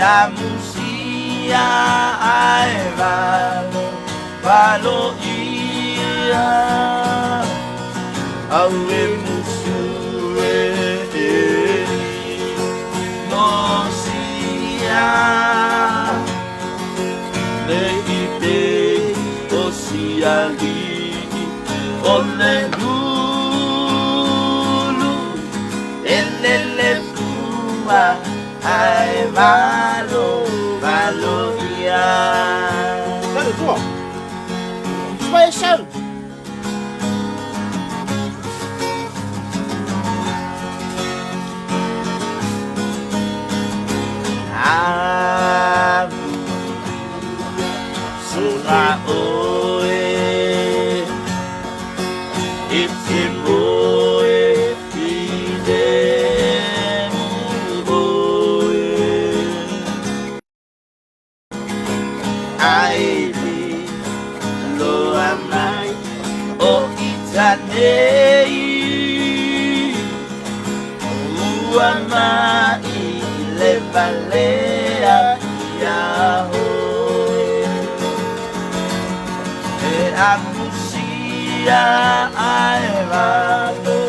amusia ae valo valo ia au e musu e no sia ne i pe o siali o le lulu e lele pua ae valo valo ia. Tale tua. Vai sau. Amu suna oe i te moe filemu oe. Ai loa mai o ita nei ua mai le valea ia hoe e amusia ae valo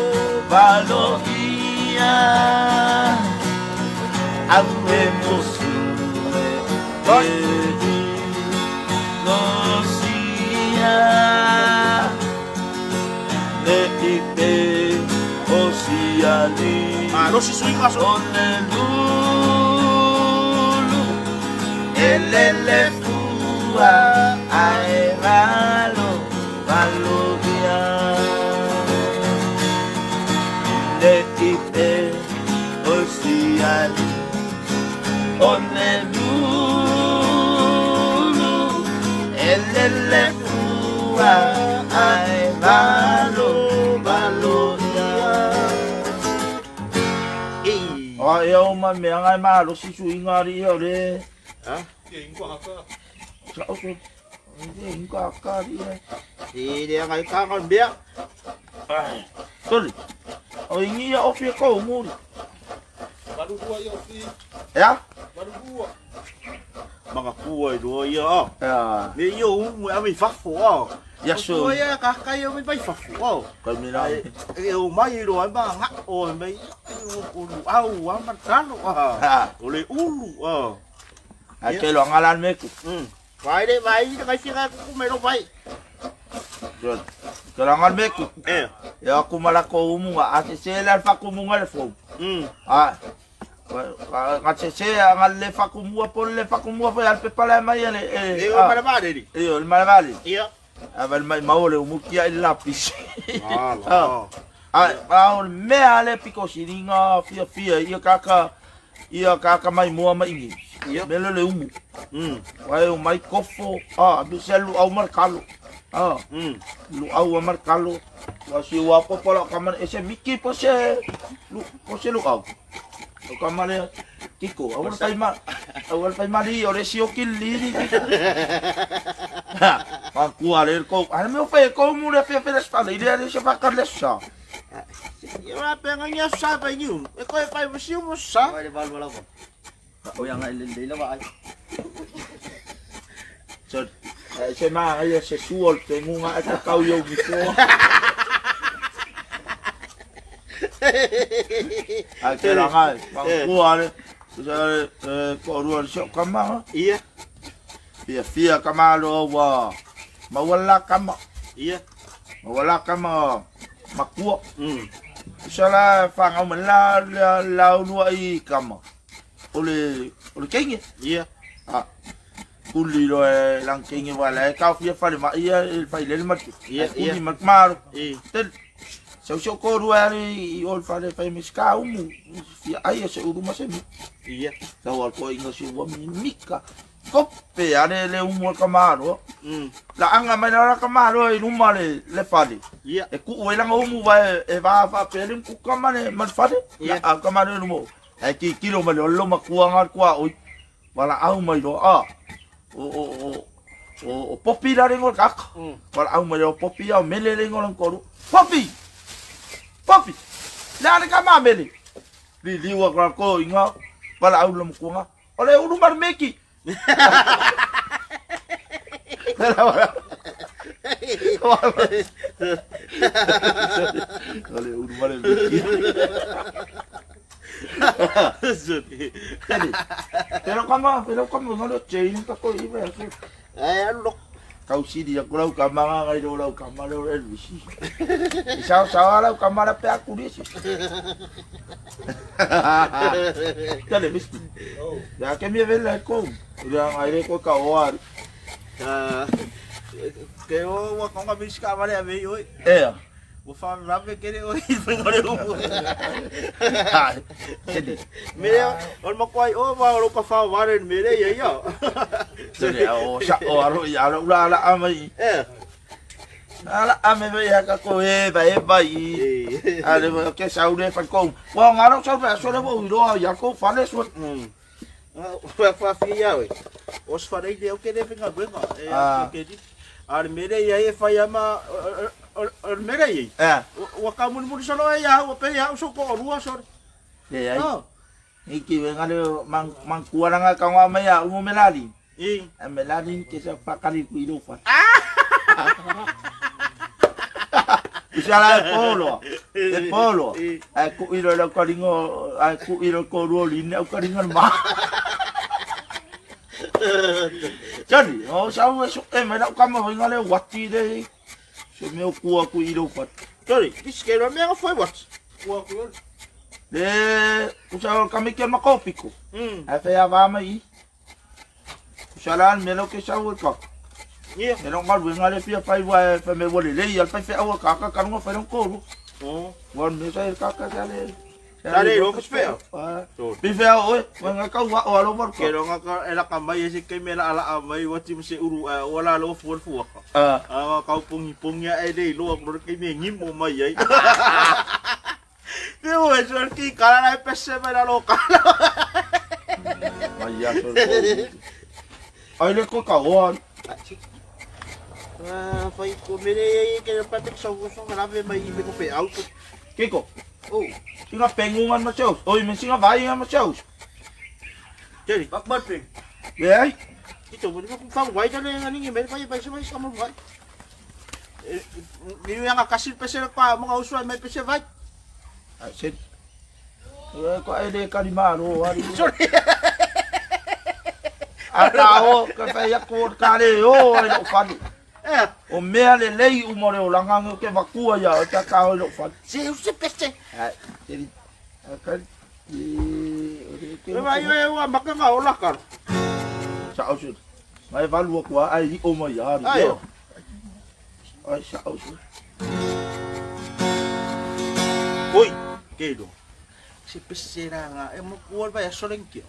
valo ia au e musu e no sia ne i pe o siali Malosi suiga so. O le lulu e lele fua ae valo valo ia le i pe o siali o le lulu e lele fua ae valo valo ia. Ei. A e au ma mea ngai malosi suiga ali ia o le. Ha? Sa o se e inga ka ali ia. E le ngai ka ngai mea. Ai, Toli. O ingi ia ofi e kou muri. Ea? Manga kua i roa ia a. Ea. Me ia umu e ame i fafo a. Ia so. Kua ia ka kai o me mai fafo a. Kai me la. E o mai i roa ma nga o me o lu au a ma talo a. Ha. O le ulu a. A te lo ngala me ku. Vai le vai le kai fika ku me lo vai. Te lo ngala me ku. E. E aku mala ko umu nga a te se la fa ku munga le fo. A nga te se nga le fa ku mua po le fa ku mua fo al pe pala mai le e. E o mala vale ni. E o le mala vale. Ia. A val mai mau le umu kia i lapis. Ah la. A a o le mea le piko siringa fia fia ia kaka ia kaka mai mua mai ingi. Ia. Me le le umu. Wai o mai kofo a mi se lu au mar kalo. A lu au a mar kalo. Wa si wa popo la kamar e se miki po se lu po se lu au. O kamar e kiko au pai ma au pai ma li o le si o kili ni kiko. Ha, pa kua le ko. Ana me o fe ko mu le fe fe le sa le le se fa ka le sa. Ia wa pe ngai sa pa ni. E ko e pai si mo sa. Vai le valu lava. O ia ngai le le lava ai. So, se ma ai se suol te ngunga e ka kau yo mi ko. Ai te la ngai, pa kua le se ko rua se kama. Ia. Fia fia kama lo wa. Ma wala kama. Ia. Ma wala kama makua. Sala whangau ma la la la ulua i kama. O le o le kenge. Ia. A kuli lo e lang kenge wala e kau fia whare ma ia e whai lele matu. Ia, E kuli ia. ma maro. E. Tel sau so ko rua ari i ol whare whai me ska umu. Fia ai e se uru ma se mi. Ia. Sau al ko inga si ua mi mika. Kope are le umu al kamaro. La anga mai la kamaro i luma le le whare. Ia. E ku e langa umu vai e va fa pele ku kama ne mal fare. Ia. A kama ne lumo. E ki kilo mai lo ma kua ngar kua oi. Wala au mai lo a. O o o o o popi la rengo kaka. Wala au mai lo popi au mele rengo lang koru. Popi. Popi. La le kama mele. Li li wa ko inga. Wala au lo mukunga. O le ulu ma le meki. O le ulu ma le meki. Pero kama, pero kama ngalo chain ka ko ibe. Ai alu Kau siri aku lau kama nga ngai ro lau kama ro Elvis. I sao sao lau kama la pe aku ni si. Tele misti. Ya ke mi vela ko. Ira ngai re ko ka oa. Ah, ke o wa konga miska vale a vei oi. Eh. Ua faavevave kele oe i faiga o le upu. Sene. Mea, o le makuai oe ma o lou kafao vale i le mea lea ia ia. Sene, o sa o alo i alo ula ala a mai. Eh. Ala a me vai ka ko e vai e vai. Ale vai ke sau le fa ko. Wa ngaro sau fa so le mo iro ya ko fale so. Ua faafia ia oe. O se fale i le au ke le faigaluega. E ke di. A le mea lea ia e fai ama o le mea lea ia. Eh. Ua ka mulimuli solo e ia ua pe ia uso ko olua solo. Le ai. Iki we ngale mang mang kuaranga ka ngā mai a umo melali. I. A melali ke sa pakali ku iro fa. Usala e polo. E polo. Ai ku iro le karingo ai ku iro ko ruo lin au karingo ma. Johnny, o sa ua so e mai lau kama vai ngale wati le. Se meo kua ku iro fa. Sorry, this ke ro mea foi what? Kua ku iro. Le usa o kame ke makopiko. Ai fe ava mai. Usala me lo ke sa ua ka. Ia. E lo ngalu ngale fia fai wa fa me wole le al fai fe awa ka ka ka ngo fai ko. Oh. Wa me sa ka ka sa le. Sa le ro fai. Bi fe o e, wa nga ka wa o alo mar Ke ronga ka e laka mai e se ke me la ala a mai wa ti se uru a o la lo fu fu ka. Ah. A ka pongi pongi a e le lo ko ke me ngimo mai ai. Te o e so ki kala la pese mai la lo kala. Mai ya so. Ai le ko ka o. Ah, fai ko mere e ke pa te so so la ve mai me ko pe au. Kiko. Oh, Singa pengungan ma seus. Oi me singa vai ma seus. Jerry, Bak bat pe. Le ai. Ito mo kung fa wai dale ngani ngi mere pai pai se mai sama wai. Ni yang kasih pese ka mga uswa mai pese vai. Ai se. E ko ai le kalima ro ari. Sorry. A ta o ka fai ko ka le o ai lo fanu. Eh, O mea le lei umore o langa ke vakua ia o ta ka o lo fanu. se use pese. Ai, te a ka e E vai e wa makanga o la kar. Sa o se. Mai valu ko ai o mai ari. Ai. Ai sa o se. Oi, ke do. Se pese ra nga e mo ko vai a solenki.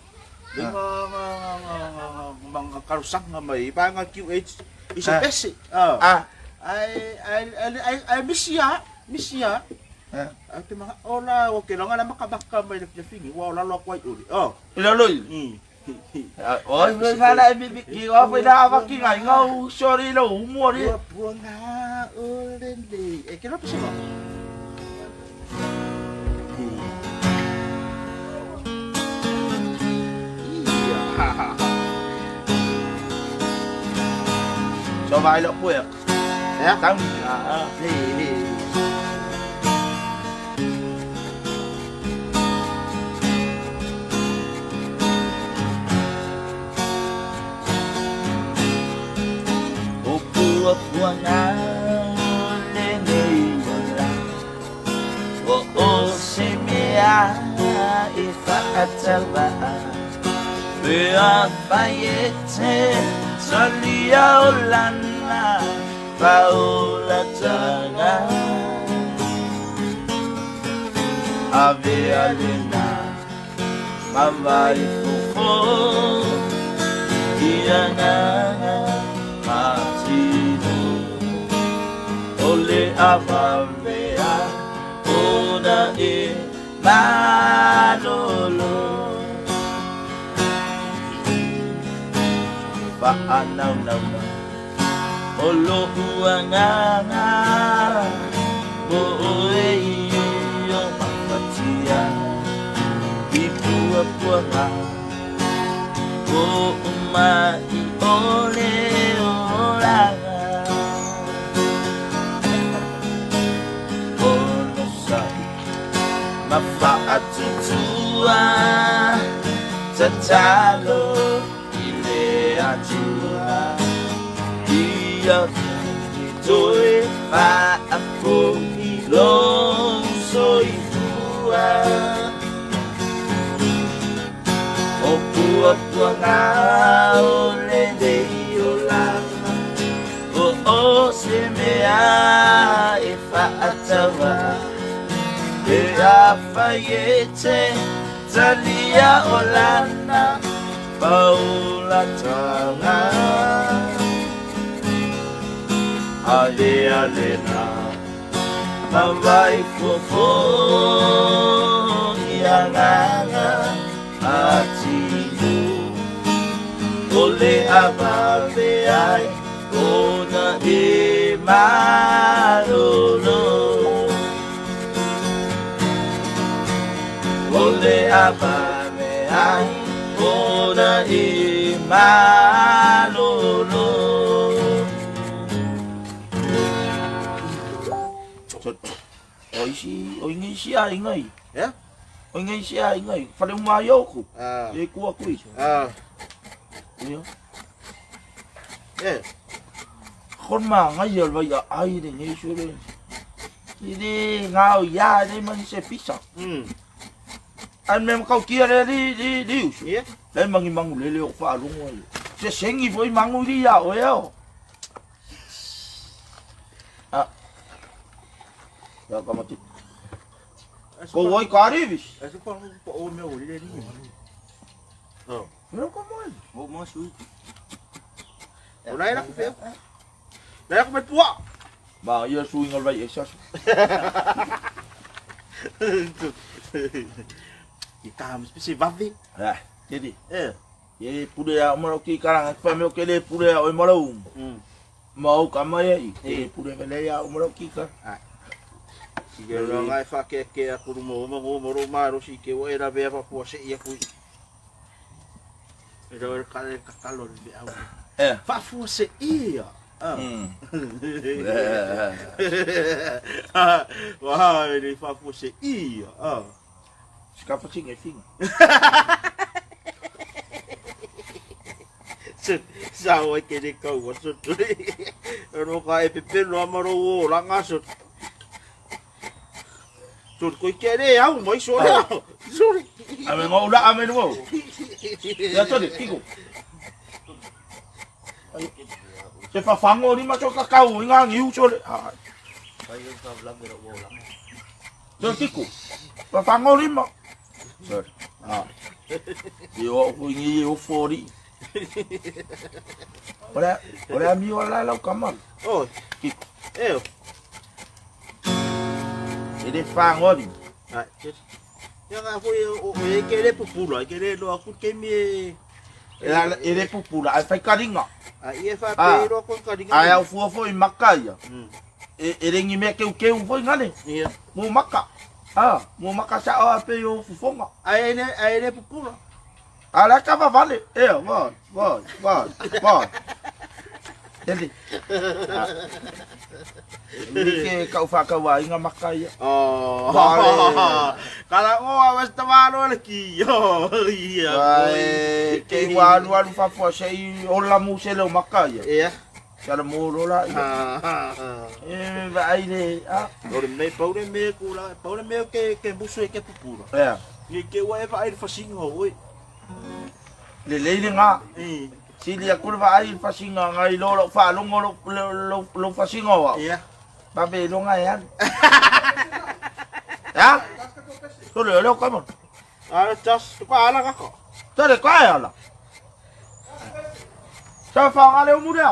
Le nga nga nga nga nga nga karusang nga mai ba nga QH ise pese. Ah. Ah. Ai ai ai ai misia, misia. Eh. Ai te mga ola o ke longa la makabaka mai le fingi wa ola lo kwai uri. Oh. Ila loi. Oi me ngala e bibi ki o pe na avaki ngai ngau sorry lo umu ri. Pua pua nga o le le. E ke lo pese mo. Ia. So vai lo puer. Eh? Tang. Ah. Le le. O pua pua nga le nei wala. O o se mea e whaatawa. Pe a whaiete talia o lana paola tanga. Ave alena mama i fofo ia nganga matino o le avavea ona e malolo Whaanaunau o lohu anganga mo oe i o mapatia i puapuanga. Hoʻomaʻi ʻole olaga ʻOnosaʻi ma faʻatutua Tatalo i le Atua Ia toe faʻafoʻi lou soifua ʻO puapuaga o lenei olaga ʻO se mea e faʻataua Pe afai e te talia o lana paulatanga Alea lena ma vai fofo i agaga atinu O le avave ai ona e malolo O le avave ai ona e malolo. O isi, o inga isi a inga i. Yeah? O inga isi a inga i. Whare uma i oku. Ah. E kua kui. Ah. Ia. Yeah. Kon ma ngai al vai a ai le ngai sure. I le ngā o ia le mani se pisa. Ai me kau kia le li li li usu. Yeah. Le mangi mangu le le o whaalongo ai. Se sengi foi mangu li ia o eo. Ah. Ia ka mati. Ko wai ka rivis. Asa pa pa o me o le ni. Oh. Mero ka mai. O mo sui. O lai la ku pe. Lai ku me pua. Ma ia sui ngal vai e sasu. I ta mis pisi vavi. Ah, tedi. Eh. E pure a maro ki karanga pa me o ke le pure a o maro. Ma o ka mai ai. E pure vele ia o maro ki ka. Si ke ro ngai fa ke ke a kuru mo mo mo ro ma ro si ke o era be fa pua se ia kui. E ro ka le ka kalo le au. Eh. Fa fua se ia. Ah. Wah, le fa fua se ia. Ah. Ska fa singa finga. Sa o ke le kau wa so tu. Ro ka e pepe lo amaro o la nga so. Tu ko ke le au mai so le. Sorry. A me ngau la ame no. Ya to le kiko. Se fa fango ni ma so ka kau inga ngiu so le. Ah. Pai yo ka vlog ro wo lang. So kiko. Fa fango ni ma. Sorry. Ah. Io o ngi o fori. Ora, ora mi ora la kamal. Oh, Kiko. eh. E le fango ni. Ai, Ya nga foi o e ke le pupula, ke le lo aku ke mi e E le pupula ai fai karinga. a i e fa Ah. pe ro ko ka ringa. Ai au fua foi maka ia. Mm. E rengi mea keu keu foi ngane. Ia. Mo maka. Ah, mo maka sa o ape yo fufonga. Ai ne ai ne pupula. Ala ka va vale. E, va, va, va, va. Tele. Ni ke kau whakawa inga maka ia. Oh. Vale. Kala o a wasta valo le ki. Oh, ia. Vai, ke wa alu alu whafua se i ola mu se leo maka ia. Ia. Sa la mōro la ia. Ah. ah. E, va ai le, ah. O le me paure me ku la, paure me ke ke busu e ke pupula. Ea, Ni ke wa e va ai fasinga oi. le leile ngā. Eh. Sili aku le vaai le fasinga ngai lo lo whaalongo lo lo lo lo fasinga wa. Ia. Ba be lo ngai an. Ya? Tole le ka mo. Ah, tas ko ala ka ko. Tole ka ya la. Sa fa ngale o mure.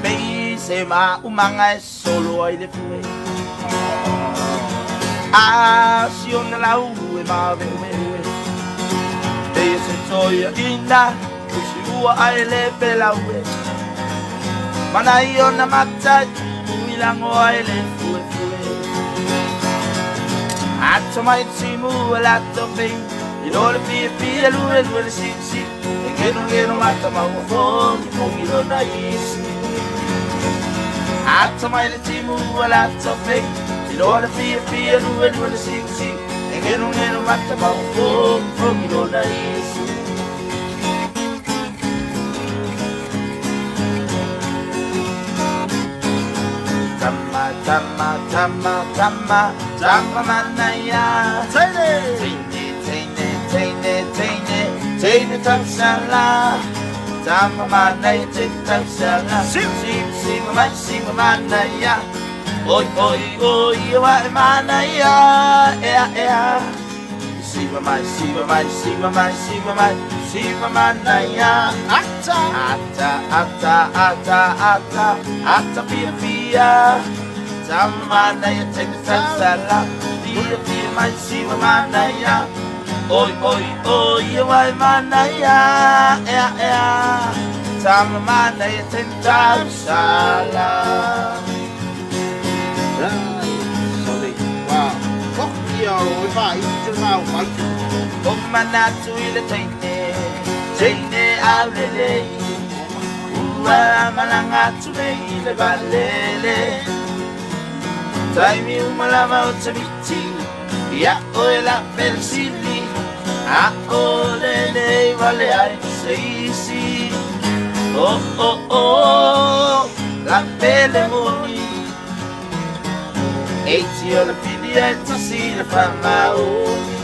Pe se ma umanga e solo ai le fue. A si ona lau e mave'uve'u e Pei e se toeaina Usi ua ae le pelau e Mana i ona mata e tumu i lago ai le fuefue Ata mai timu a lato pei I lo le fiafia lue lue le sisi E geno geno mata maua fogi fogi lona isi Ata mai le timu a lato pei I lo le fiafia lue lue le sisi E geno geno mata maua fogi fogi lona isi Tama tama tama tama tama manaya Teine! Teine teine teine teine teine tausala Tama manaya teine tausala Sim sim sim mai sim manaya Oi oi oi wa manaya ea ea Sima mai sima mai sima mai sima mai sima manaya Ata! Ata ata ata ata ata fia fia Tama manaya teine tausala Fia fia mai sima manaya Oi oi oi wai manaya ea ea Tama manaya teine tausala Ai, sorry. Wow. Fuck you, e whai, te rau, mai. O manatu i le teine teine aulele Ua malanga atu nei le valele Taimi umalama o te miti Ia oe la pelsili A o lele vale ai se isi Oh oh oh La pele moni Eiti o le pili e tasi le whamaoni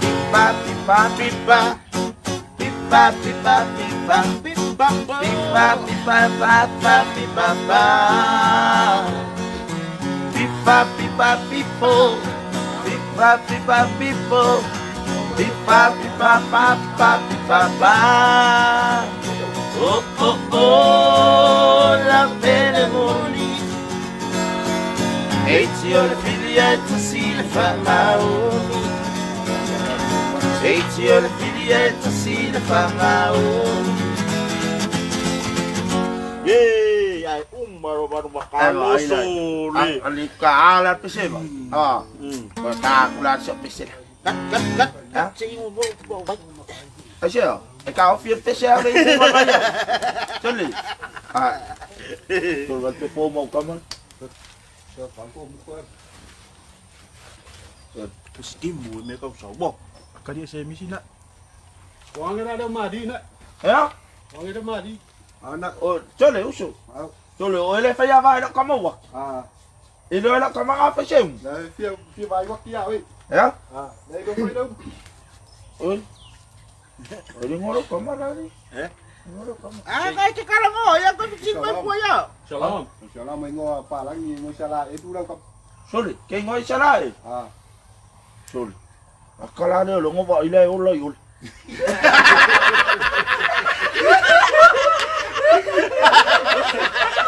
Pipa pipa pipa Pipa pipa pipa Pipa, Pipa pipa pipa pipa pipa Pipa pipa pipo Pipa pipa pipo Pipa pipa pipa pipa pa Oh oh oh la pele moni Eiti o le pili e tasi le whamaoni Eiti o le pili e tasi le whamaoni Ye, ai, umaro baru makalo sole. Ali ka ala pese ba. Ah. Ko ta kula so pese. Kat, kat, kat. Ha? Kat, mo, mo, mo. Ai se e ka o fie pese ale i mo ba ya. Chole. Ah. Ko va te po mo kama. Stimu me kau sau bo. Kali saya misi nak. Wang era da madi na. Ya? Wang era madi. Anak. O chole usu. Chole o ele fa ya va lo kama wa. Ah. E lo la kama ka pese. Lah fia fia vai wak ya we. Ya? Ah, lai do pai do. Oi. Oi ngoro kama la ni. Eh? Ngoro kama. Ah, kai te karango, ya ko ti mai po ya. Shalom. Inshallah mai ngo pa lang ni ngo sala e tu lau kap. Chole, ke ngoi sala e. Ah. Chole. Akala le lo ngo va ile o lo yol.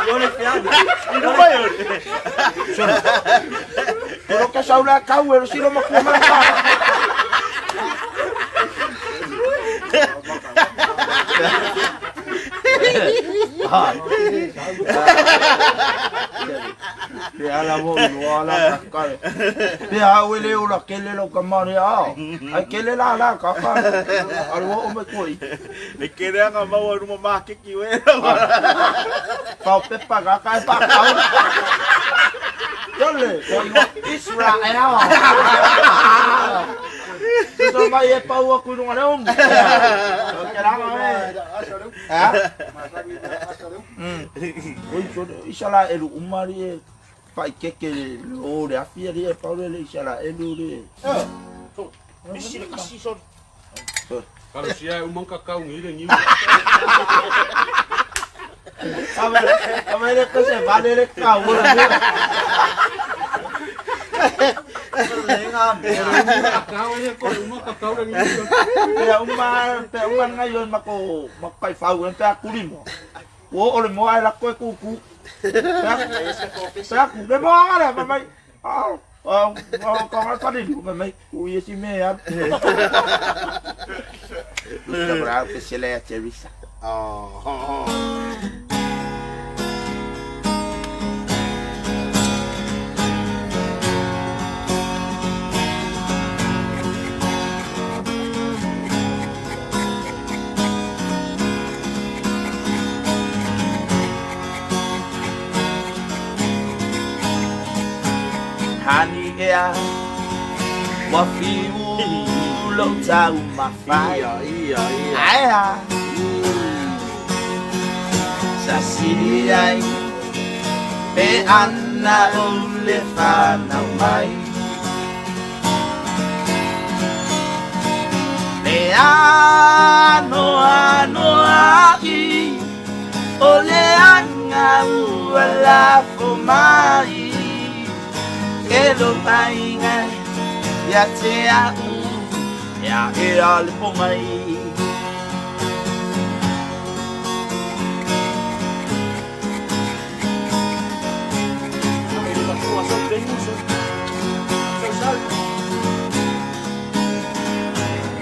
Ni no mai ore. Pero que saula kau e si lo mo kuma pa. Te ala mo no ala ka. Te ha wele o la kele lo ka mare a. Ai kele la la ka ka. Aru o me koi. Le kere anga mau ruma makeki we. Pau pepa ka ka pa ka. Yole, ko Israel. So mai e pau aku nunga le um. Ke la e. Asa do. Ha? Masa ni asa do. Oi so isala elu umari e pai keke o le afia le pau le isala elu le. Misi le kasi so. Kalau sia umang kakau ngi le ngi. A ver, que se vale le kau. Kakau ni ko umang kakau le ngi. Pea uma, pea uma ngayon mako makaifau pea kulimo. O o le moa la koe kuku. Pea ku le moa ngale mamai. Ah, ah, ah, ka nga ka ni me me ku ye si me ya. Lu sa bra pe se le Teresa. Oh. Hani ea wa fiu lo tau mafai. Ia, ia, ia. Ai a Sa sili ai Pe ana o le whanau mai Le ano ano ai O le anga ua lafo mai E lo aiga Ia te au Ia e a le po mai.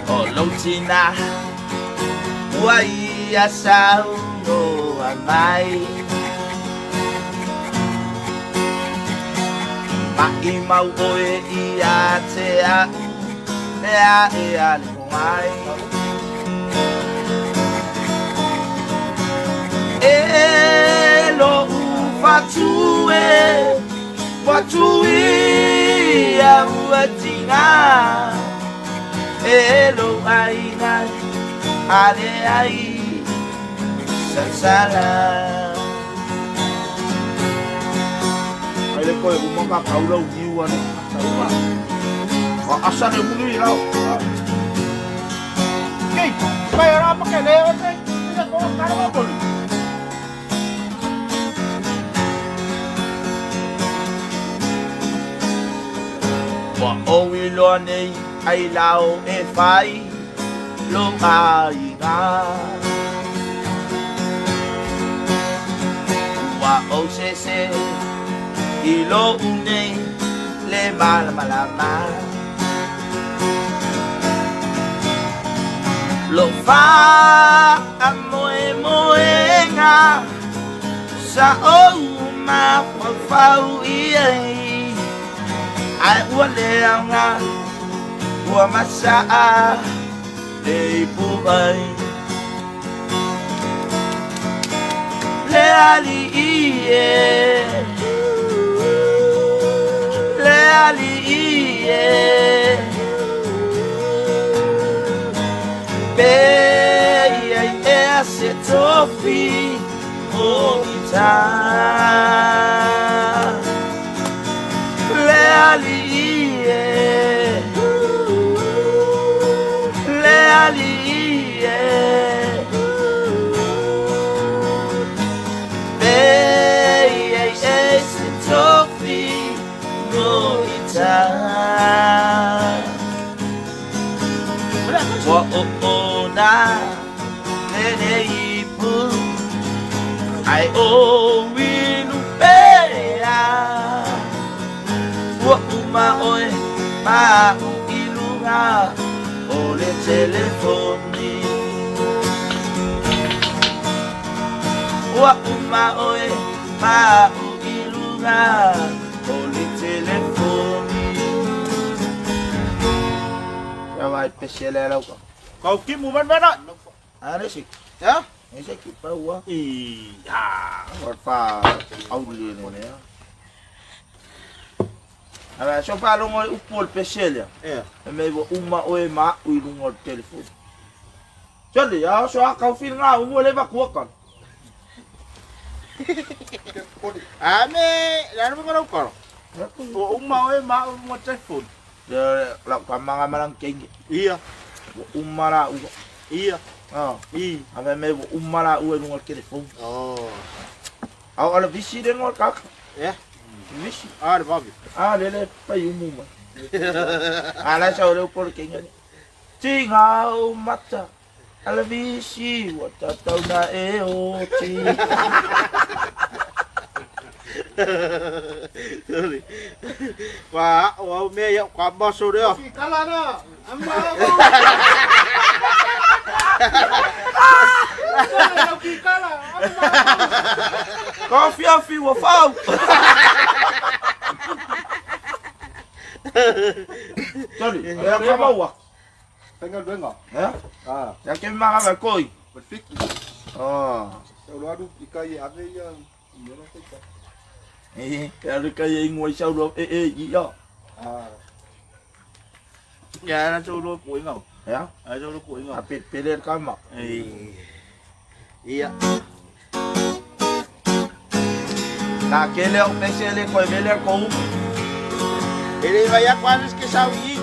O lou tina ua ia saunoa mai Maʻimau oe ia te a'u e aʻe a le pogai E loʻu fatu e Fatu ia ua tiga E lou aiga ale ai sasala. Ai le koe uma ka kaulau niu ane. Wa asa ne muni lau. Kei, pai ara pa ke le o te. Ina ko kara mo poli. Wa o iloa nei ai lao e fai lo aiga. Ua ou sese i loʻu nei le malamalama. Lo faamoemoega sa ou mafaufau i ai Ae ua le aoga ua masaa le ipu ai. Le alii e, le alii e, Pe i ai ea se tofi ogita. Le alii e, le alii e, Pe i ai ea se tofi ogita. Ua oona lenei ipu Ae ou inu pea Ua uma oe ma a'u i luga o le telefoni. Ua uma oe ma a'u i luga o le telefoni. Ia vai pese le lau ka. Kau ki mu ban ban. A le si. Ya? E se ki pa ua. I ha. Ua fa au le ne ne. Ara so pa longo i upu o le pese lea. E. E me ua uma oe ma a'u i luga o le telefoni. Sole ia so a kau whiringa ua le vakua kala. A me, la no ko karo. O uma o e ma o mo telefoni. Le la ka manga malang kenge. Ia, Ua uma la ua. ia, Ah. i. A me me ua uma la ua i luga o le telefoni. Oh. Au ala visi le ngoa kaka. E. Visi. A le vavi. A le le pai umu mai. A la sa o le upu o le kenge ni. Tinga o mata. Ala visi ua tatau na e oti. Wa o au mea ia ka maso lea. Kala na. Amma. Kala. Amma. Ka fiafi ua fau. Sorry, e ka maua. Faigaluega. Eh? Ah, Ia ke manga mai koi. o le fiki. Ah. Sau loa alu i kai e ave ia mea la faita. Eh, e alu kai e ingoa i sau loa e e i ia. Ah, Ia na tau loa kuinga. Ya, A tau loa kuinga. a pe pele ka ma. Eh. Ia. Na ke le o pese le ko vele ko u. E le vai a quase que sau i.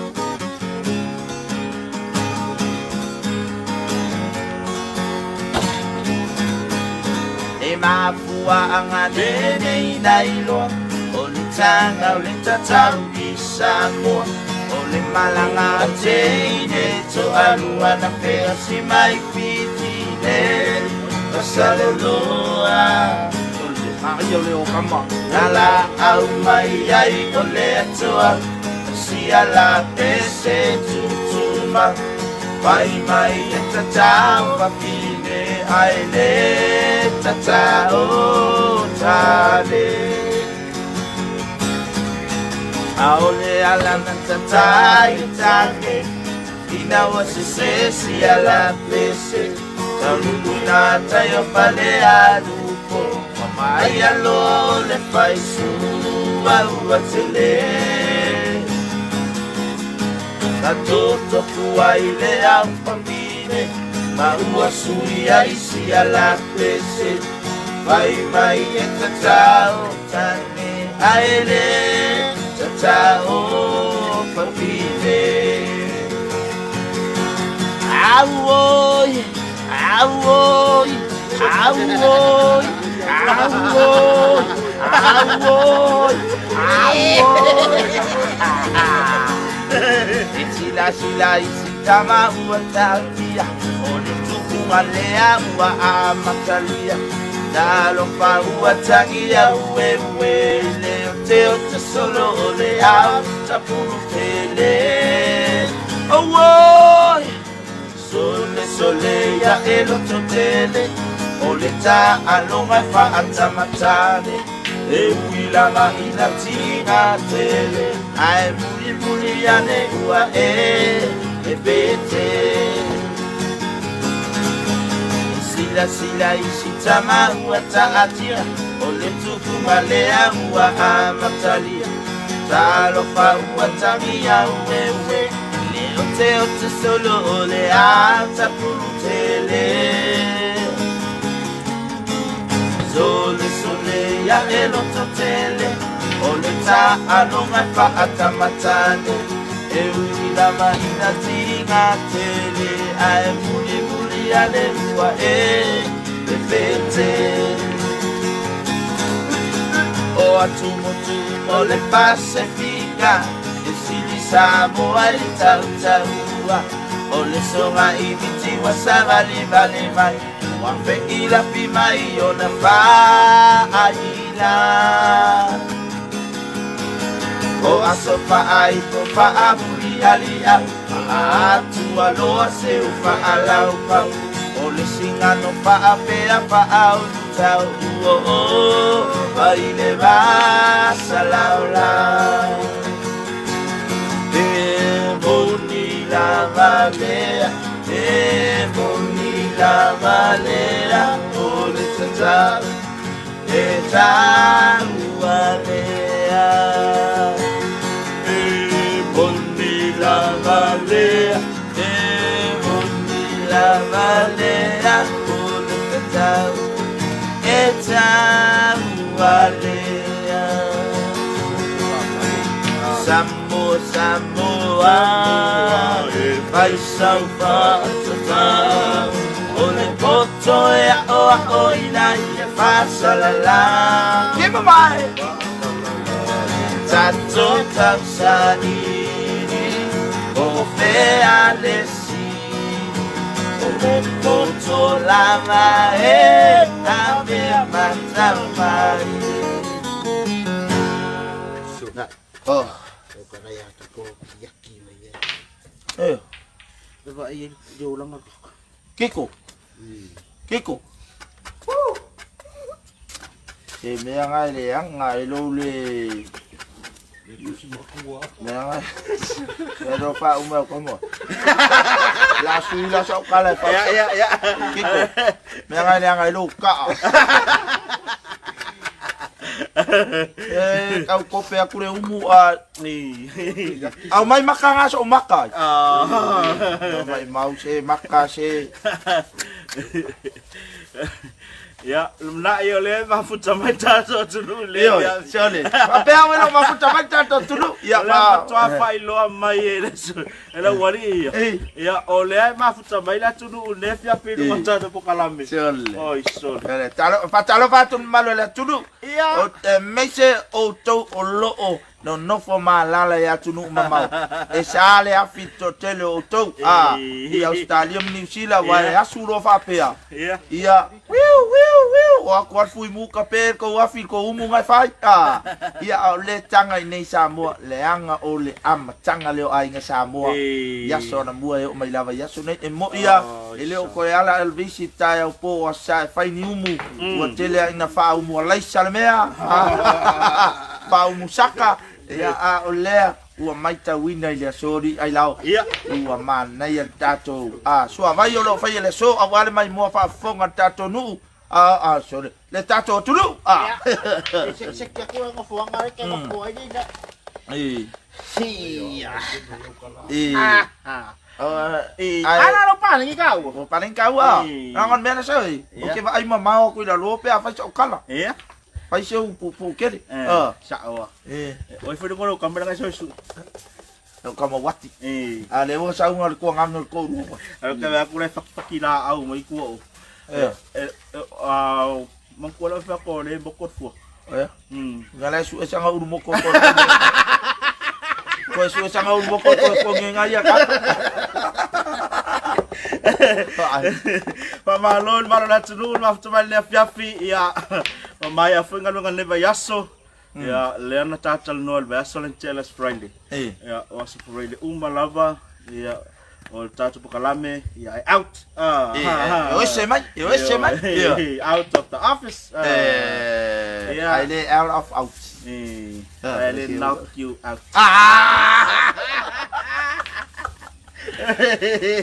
E mafua anga nene ina iloa O le tanga o le tatau i Samoa O le malanga a teine Toalua na pea si mai fiti le Pasaloloa Maria o le o kama Na la au mai ai o le atoa Sia la pese tutuma Pai mai e tatau whawhine ai le tatau tane Aole ala na tatai take Ina wa se se si ala pese Taulukuna tayo pale alupo Mamai alo le faisu ua tele Na toto fua i le au pamine Ma ua sui ai si ala pese Vai mai e tatau tane Aele tatau pamine Auoi, auoi, auoi, auoi, auoi, auoi. E sila sila i sitama ua tautia O le tupu lea ua amatalia Talofa ua tagia ue ue Le o te o te solo o le au tapulu tele Auoi Sole sole ia e loto tele O le tā alonga e whaatamatane E uilanga ina tinga tele Ae muli muli ane ua e e pete Sila sila isi tama ua taatia O le tupu malea ua amatalia Talofa ua tangia ue ue Le o te o te solo o le au tapulu tele Sole sole ia e loto tele O le tā alonga e whaatamatane E ui lama ina tinga tele Ae muli muli ale ua e pepete O atumotu o le Pasifika E sili Samoa i tautaua O le songa i miti wa savali vali mai Ua feila fi mai o na faaila O aso faai po faamuli ali au Atu aloa se u faalau pau O le singano faapea faaulutau Uo o vai le vasalaulau E moni lava lea E moni lava lea O le tatau e taua lea E moni lava lea E moni lava lea O le tatau e taua lea Samoa, Samoa E fai sau faatatau O le poto e ao ao ina ia faasalala Kima mai Tato tausaili O fea le sili O le poto lava e Avea matamai. na. Oh. O ka nai atu ko yaki mai e. Eh, Le va i le olanga. Kiko. Kiko. Se mea ngai le anga e lou le... Mea ngai. Mea ro fa umea ko mo. La sui la sau kala fa. Ia ia ia. Kiko. Mea ngai le anga e lou kaa. E kau kope aku le umu a Ni. au mai maka nga so maka. Ah. Au mai mau se maka se. Ia, na i o le mafuta mai tātou atunuu le. Io, siole. Ma pea wena mafuta mai tātou tunu. Ia O le ma. faatoa faailoa mai e le e le ualii ia. Ei. Ia, o lea e mafuta mai le atunuu le fiafi i luga Eh. tātou pokalame. Siole. Oi, sole. Ele, talo, fatalofa atu le mamalu o le atunuu. Ia. O te meise outou o loo nonofo malala i atunuu mamao. E sa le afi totele o outou. A, i Australia ma Niu Sila, wa e asu loa faapea. Ia. Ia, wiu, wiu, wiu, o aku alu fui muka pe kou afi kou umu ngai fai. A, ia, a o le taga i nei Samoa, leaga o le amataga lea o aiga Samoa. Eh. I aso anamua e oo mai lava i aso nei. E moi ia, Oh, e le o koe ala Elvisi taeao po o asa e fai ni umu. Ua tele ai ina faaumu alaisa le mea. Faaumu saka. Ia, a o lea, ua maitauina i le aso alii ai lao. Ia. Ua manaia le tatou a suavai o lo o faia le aso aua le maimoa faafofoga le tatou nuu a a sorry le tatou atunuu a. Se se kia kura ngo fuanga le ke ngo fua ni na. E Sia. e Ah. e Ala lo pa ni kau. o paling kau a. Eh. Rangon mea na sau e. O Ia. ke vaai mamao aku i lalo pe a fai sau kala. Ia. Fai seu pu pu kere. Eh. Ah. Sa oa. E. Oi foi ngolo kamera ngai so su. No kama wati. Eh. A le o sau ngal ko ngang ko ru. Alo ke aku le fakifaki la au mai ku o. Eh. Eh a man ko la fa ko le bokot fu. Eh. Ngala su e sanga uru moko ko. Ko su e sanga uru moko ko ko ngenga ia ka. Faamalo le malo le atunuu le mafuta mai le afiafi ia ma mai foi galuega le vaiaso ia lea na tatalanoa le vaiaso le Jealous Friday. Eh. Ia o aso Friday uma lava ia o le tatou pokalame ia e out. Ah, Eh, o ese mai, o ese mai. Ia. Out of the office. Ah. Eh, Ia. ai le out of out. Eh, Ah, I will knock you out. Ah!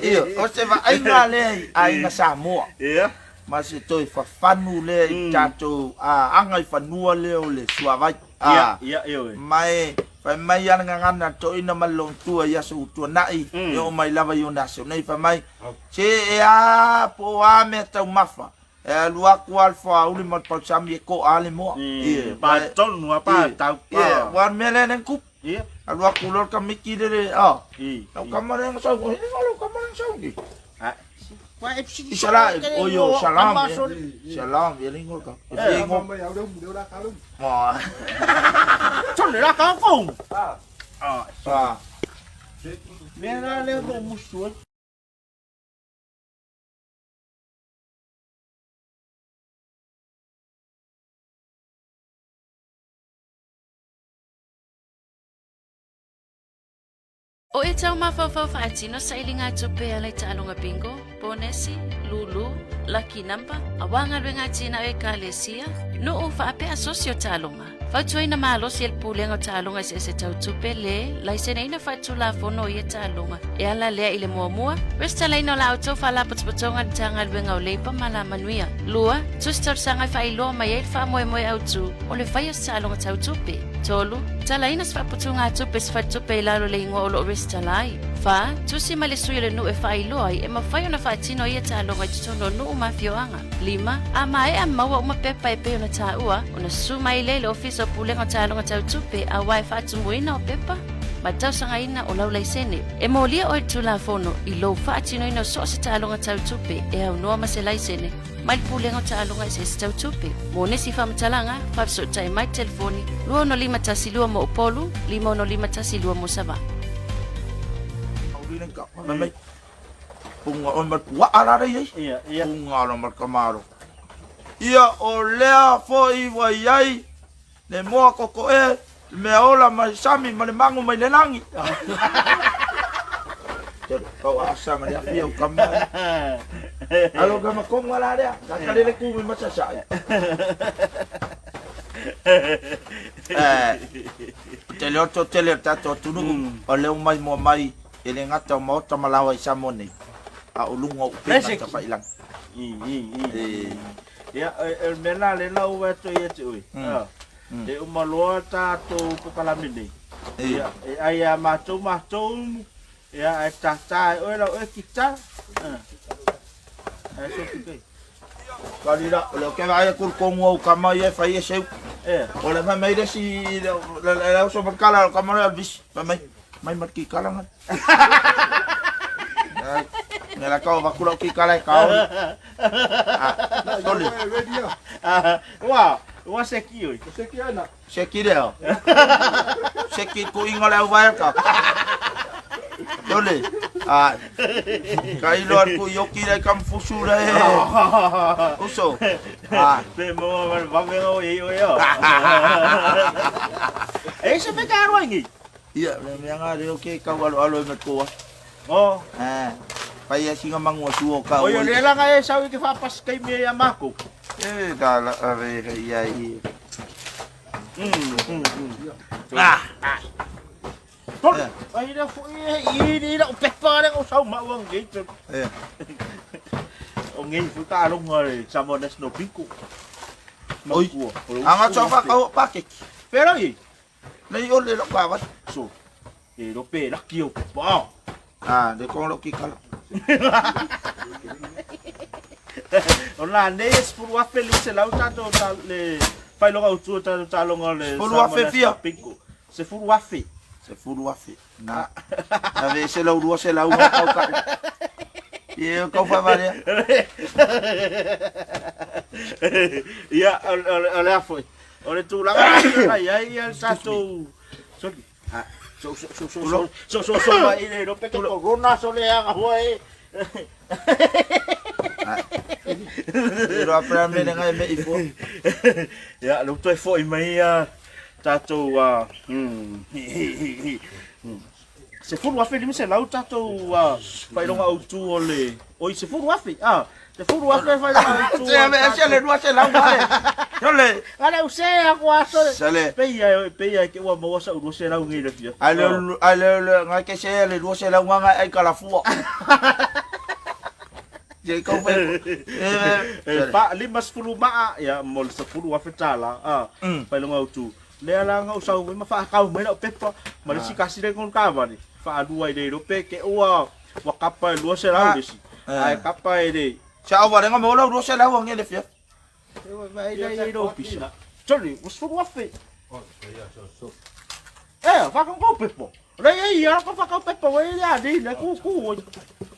Ia, o se vaaiga lea i aiga Samoa. Ia. Ma se toe fafanu lea i tatou aga i fanua lea o le suavai. Ia, ia, ia oe. Ma e fai mai ana gagana toeaina ma le loomatua i aso ua tuanai, e oo mai lava i ona aso nei fai mai, se e a po o a mea taumafa, e alu atu lava le fuauli ma le pausami e koa lava le moa. Ia, Pa tonu a pa tau pa. Ia, aua o le mea lea na tupu. Ia. Alu atu loa le kamiki lele, a, I. lau kama lea na sau, he lau kama lea na sau ni. Ah. Wa e si. Salam, oyo, salam. Salam, e lingo ka. E lingo. Mai au leu leu la kalu. Ma. Tonu la ka ko. Ah. Ah. Me la le mo musu. O e tau mafaufau faatino sailigatupe e ala i taaloga bingo, ponesi, lulu, lucky number, auā galuega atinae o ekalesia, nuu faapea asosi o taaloga. Fautuaina malosi e le Pulega o Taaloga Eseese Tau Tupe le laiseneina faatulafono o ia taaloga e ala lea i le muamua, resitalaina o la outou faalapotopotoga i le Matagaluega o Leipa ma Alamanuia. Lua, tusi talosaga e faailoa mai ai le faamoemoe autu o le faia o se taaloga tau tupe. Tolu, talaina se faaputugatupe se faletupe i lalo o le igoa o lo o resitala ai. Fa, tusi mai le sui o le nuu e faailoa ai e mafai ona faatino ia taaloga i totonu o nuu ma afioaga. Lima, a maea maua uma pepa e pei ona taua, ona susu mai lea i le Ofisa o Pulega o Taaloga Tau Tupe auā e faatumuina o pepa ma tausagaina o lau laisene. E molia oe i le Tulafono i lou faatinoina o so o se taaloga tau tupe e aunoa ma se laisene mai le Pulega o Taaloga Eseese Tau Tupe. Mo nisi faamatalaga, faafesootai mai le telefoni 265 12 mo Upolu, 565 12 mo Savaii. Punga o ma puaa la rei. Ia, ia. Punga o ma kamaro. Ia o lea foi ua i ai le moa kokoe. Mea ola mai sami ma le mago mai le lagi. Kau asa ma le afi au kama. Alo kama konga la lea. Ka kale le kumi masasai. Eh, tele o to tele o tatou atunuu, o lea ua mai mua mai e le gata o maota ma laoa i Samoa nei, a o luga o upega tafailagi. E. Ia, o le mea la lea la ua atu ia te oe. E uma loa tatou pokalame nei. Ia, e ai a matou matou, ia, ae tātā e oe lau oe kita. Ae so ki kai. Kali la, o le ke vai ku kongu au kama ia fai e seu. O le mai le si le le so makala kama le bis. Mai mai mat ki kala ngan. Ne la kau bakula ki kala kau. Ah, tole. Ua, ua seki oi. Seki ana. Seki lea. Seki ku inga le au vai ka. Tole. Ah. Ka ilo al ku yoki le kam fusu le. Uso. Ah. Pe mo ma va me o i o yo. E se pe ka roingi. Ia, le mea ngā reo ke kau alo alo e me koa. Oh. Eh. Pai e singa mangua suo ka O yo le langa e sau i ke whapas kei me ia mako. E da la ave ia i. Ah. Tole. Ai le fo i i i la pepa le o sau ma uang ngi tu. Eh. O ngi fu ta longa le Samoa National Bingo. Oi. Anga tau whakau pakeki. Pera i. Nei o le lo ka wat. So. E ro pe laki o pepa. Ah, le kong lo ki kala. O la nei e sefulu afe le selau tatou ta le failoga autu o tatou taaloga o le Sefulu afe Samoa fia. National Bingo. 10,000. 10,000. Na. Na ve se lau lua se lau nga kau kau. Ie kau fa valia. Ia, o le afo. O le tulaga la i ai ia le tatou. Sorry. Ah, so so so so so so so so ma i le ro pe ke corona so le aga hua e. Iro apra me ngai me ifo. Ia, le toe foi mai ia tatou 10,500 tatou failoga autu o le oi 10,000 ah 10,000 failoga autu. Se me se le lua se lau vale. Sole. Ale u se a kwa sole. Sole. Pe ia ke ua maua sa u se lau ngi le fia. Ale ale le ngai ke se le lua se lau ngai ai kala fua. Je kau fe. E fa lima sefulu maa ia mo le 10,000 tala ah failoga autu. Le ala nga usau mai ma whakau mai lau pepa ma le sikasi le kon kava ni. Whaalua i le rope ke ua wa kapa e lua se lau le si. Ai kapa e le. Sa au vale nga mo lau lua se lau ngi le fia. E wa vai le i ropi sa. Sorry, was for wafe. E, whakau kau pepa. Le e ia ka whakau pepa wai le ani le ku ku.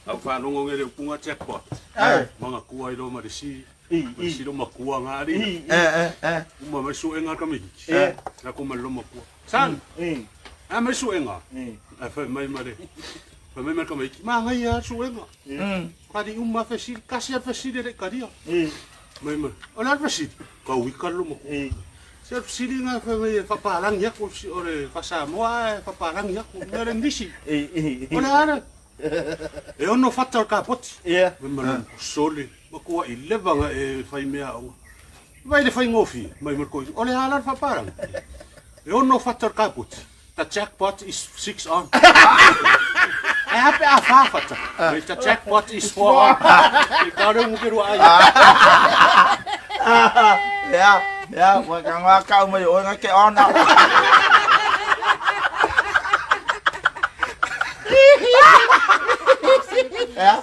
Au whanongo ngere upunga jackpot. Ai. Manga kua i roma le si. I Le si roma kua ngā ari. i Eh eh eh. Uma mai suenga ka mihi. E. Na ko mai roma kua. San. I A mai suenga. i. A whai mai mare. Whai mai mare ka mihi. Mā ngai a suenga. Kari uma whesiri. Kasi a whesiri re karia. I Mai mai. O le whesiri. Ka wika roma kua. i. Se whesiri ngā whai mai e whaparangi aku. O le whasamoa e whaparangi aku. Mea re nisi. I i. O le ara. E ono whata o ka poti. Ia. Me mara sole, ma kua i levanga e whai mea onga. Vai le whai ngofi, mai mar koi. O le ala whaparanga. E ono whata o ka poti. The jackpot is 6 on. E hape a whawhata. Mai the jackpot is 4 on. E ka reo muke rua ai. Ya, ya, wa ka nga kau mai o nga ke ona. Ya.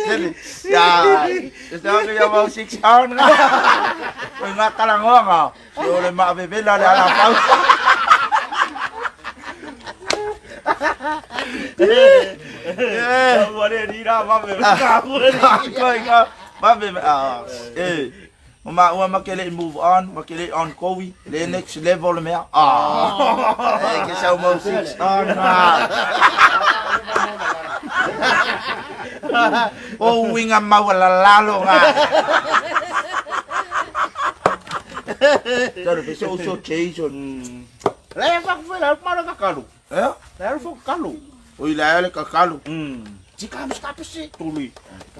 Jadi, ya, se ke ya mau 6 on. O nga kala ngonga. O le ma bebe la le ala pau. Eh. Ua le ni ra ma me ka ua ni. Koi ka ma bebe ah. Eh. Ma ua ma ke le move on, ma ke le on koi, le next level mea. Ah. Eh ke sau mau 6 on. O winga mau la lalo nga. Taro pe so so Jason. Le fa ku la ma ka kalu. Eh? Le fo kalu. O i la le kakalu. Ti ka mo ska pese tuli.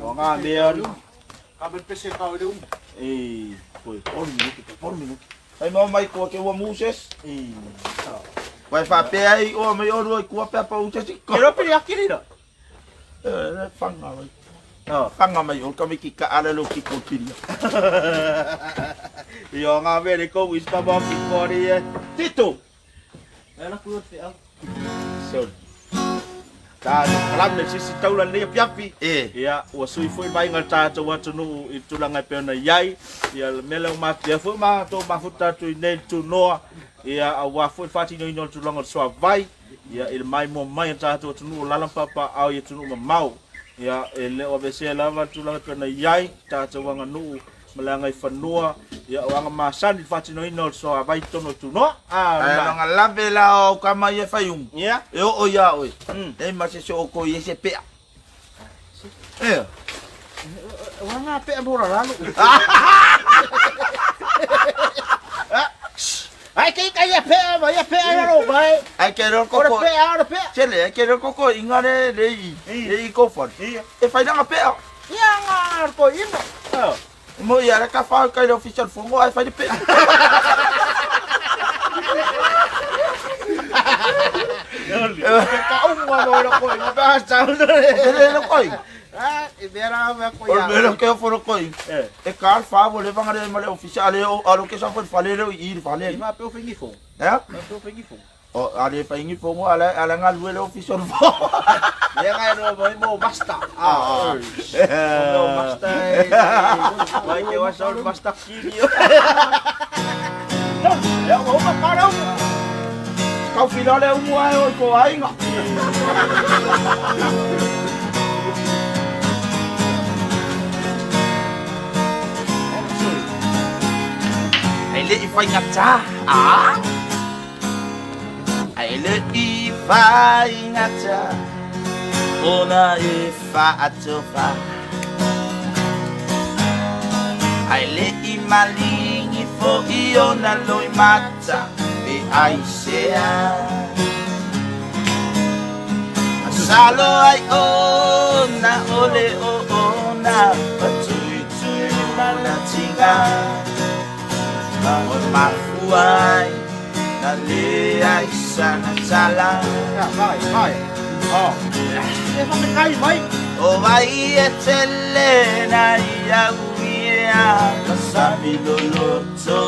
O nga me aru. Ka me pese ka o le umu. E poi por minuto, por minuto. Ai mau mai kua ke ua Moses. E Vai fa pe ai o mai o rua kua pe pa usa si. Ke ro piri akiri ra. Eh, fanga mai. Oh. Fanga mai o ka miki ka ala lo ki ko piri. Io nga me le ko wis pa ba ki kori e. Tito. Ela ku te au. So. Ta kalam le sisi taula le piapi. E. Ia, ua sui foi mai ngā tātou atunuu i tulaga e pei ona i ai. Ia, le mea lea ua matea foi matou mafuta atu i nei tunoa. Ia, auā foi le faatinoina o le tulaga o le suavai. Ia, i le maimoa mai a tatou atunuu o lala ma papaaao i atunuu mamao. Ia, e le o aveesea lava le tulaga e pei ona i ai tatou aganuu ma le agaifanua. Ia, o aga masani i le faatinoina o le suavai i totonu o Tunoa. A, Ai na. longa lave la o ka mai e fai umu. Ia. E o o ia oe. E ma se so ko i se pea. E. Ua ngā pea mo raralo. Ai ke kai ia pea ma ia pea ia ro mai. Ai ke ro Ora koko. pea ora pea. Tele, ai ke ro koko inga le le i. Le i ko fon. Ia. E fai langa pea. Ia ngā ko ina. Oh. Mo ia le ka fa kai le official fongo ai fai le pea. Ka unga mo ro ko ina pea sa. Tele le koi. Ah, e mera me ko O ia. le ke fo koi. Eh. E ka fa bo le vanga le ma le official ale o alo ke sa fo fale le i le fale. I ma pe o fengi fo. Eh? Ma pe o fengi fo. O ale fai ngi fongo ale ale nga lue le official fo. Ia ngai ro mo mo basta. Ah. Mo basta. Vai ke wa sa basta kini. Ya o ma para u. Kau fila le umu ai o ko ai nga. Ai le i fai ngata. Ah. Ai le i fai ngata. Ona e fa atofa. Ai le i malingi fo i ona loi mata e ai sea. Salo ai ona ole o ona patui tui mana tinga. O mafuai na le ai sana tala. Vai, vai. Oh. E fa me kai vai. O vai e tele na ia uia ka sabi loloto.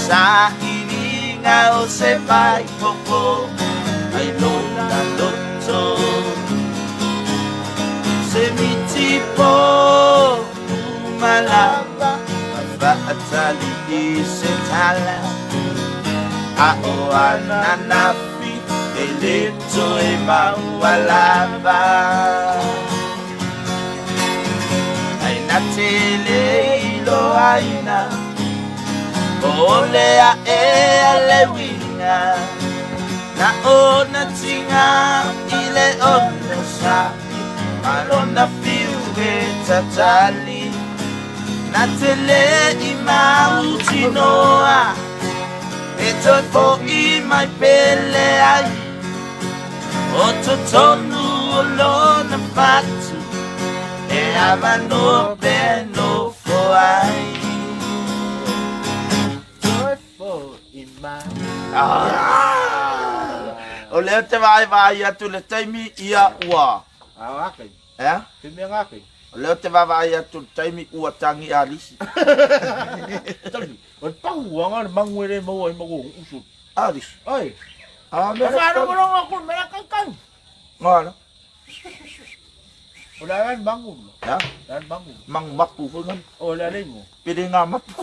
Sa iringa o se vai popo ai lona loto. Se miti po umalava faatali i se tala. A o ananafi e le toe maualava. Ai na tele ilo aina o le a e a le winga. Na ona tinga i le ono sa'i malona fiu e tatali. Na tele i mautinoa e toe fo'i mai pele ai. O totonu o lona fatu e avanoa pe nofo ai. Joyful in my. Ah! O lea te vaai vaai atu le taimi ia ua. Ah, akai. Eh? Te mea ngakai. O lea te vaavaai atu le taimi ua tangi alisi. Tali. O pau anga le mangu ele mau ai mau usu. Alisi. Ai. Ah, me E fa ro ro ko me kai kai. Ngala. O la ran mangu. Ya, Ran mangu. mang mapu fo ngan. O la lengo. Pere ngā mapu.